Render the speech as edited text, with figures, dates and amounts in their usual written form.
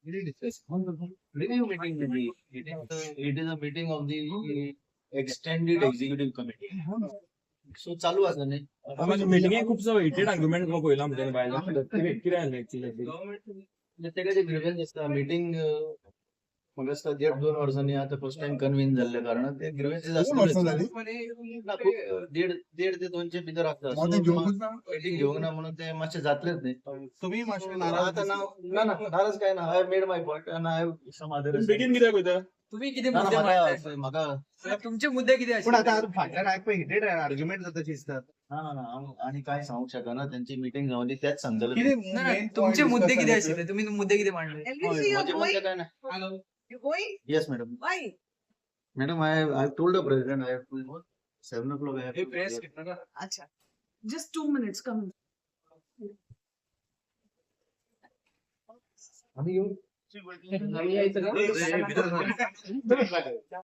Meeting, it is a meeting of the extended executive committee. So चालू आसा न्ही. मिटिंगे खूपसो hated argument पळयला आमच्यानी बायलां. कितें जालें एक्चुअली? तेका जे ग्रिव्हन्स आसता, मिटींग म्हाका दिसता देड दोन वर्सांनी आतां फर्स्ट टायम कन्वीन जाल्ल्या कारणान ते ग्रिव्हन्सीस दोन वर्सां आसतले. जाली. ना, खूब देड देड ते दोनचे भितर आसता. मोदें घेवंकूच ना. मिटींग घेवंक ना म्हणून ते मातशें जातलेच न्ही. तुम्ही मातशे नाराज. आता ना ना ना, नाराज काय ना. I made my point and I some other बेगीन कित्याक वयता? तुम्ही किती मुद्दे मांडले? म्हाका तुमचे मुद्दे किती पण आशिल्ले? आता फाटल्यान आयकपा हिटेड आर्ग्युमेंट जाता दिसता. ना ना ना, हांव आनी काय सांगूंक शकना. त्यांची मिटींग जावनी तेच सांगतले. कितें ना, ना, main तुमचे point मुद्दे discuss किती जाले? आशिल्ले? तुम्ही मुद्दे किती मांडले? LVC, you're म्हजे मुद्दे going? काय ना. You're going? Yes madam. Why? Madam, I told the president I have to go 7 o'clock. I have press. Acha. Just 2 minutes, come. आम्ही येऊ. भितर.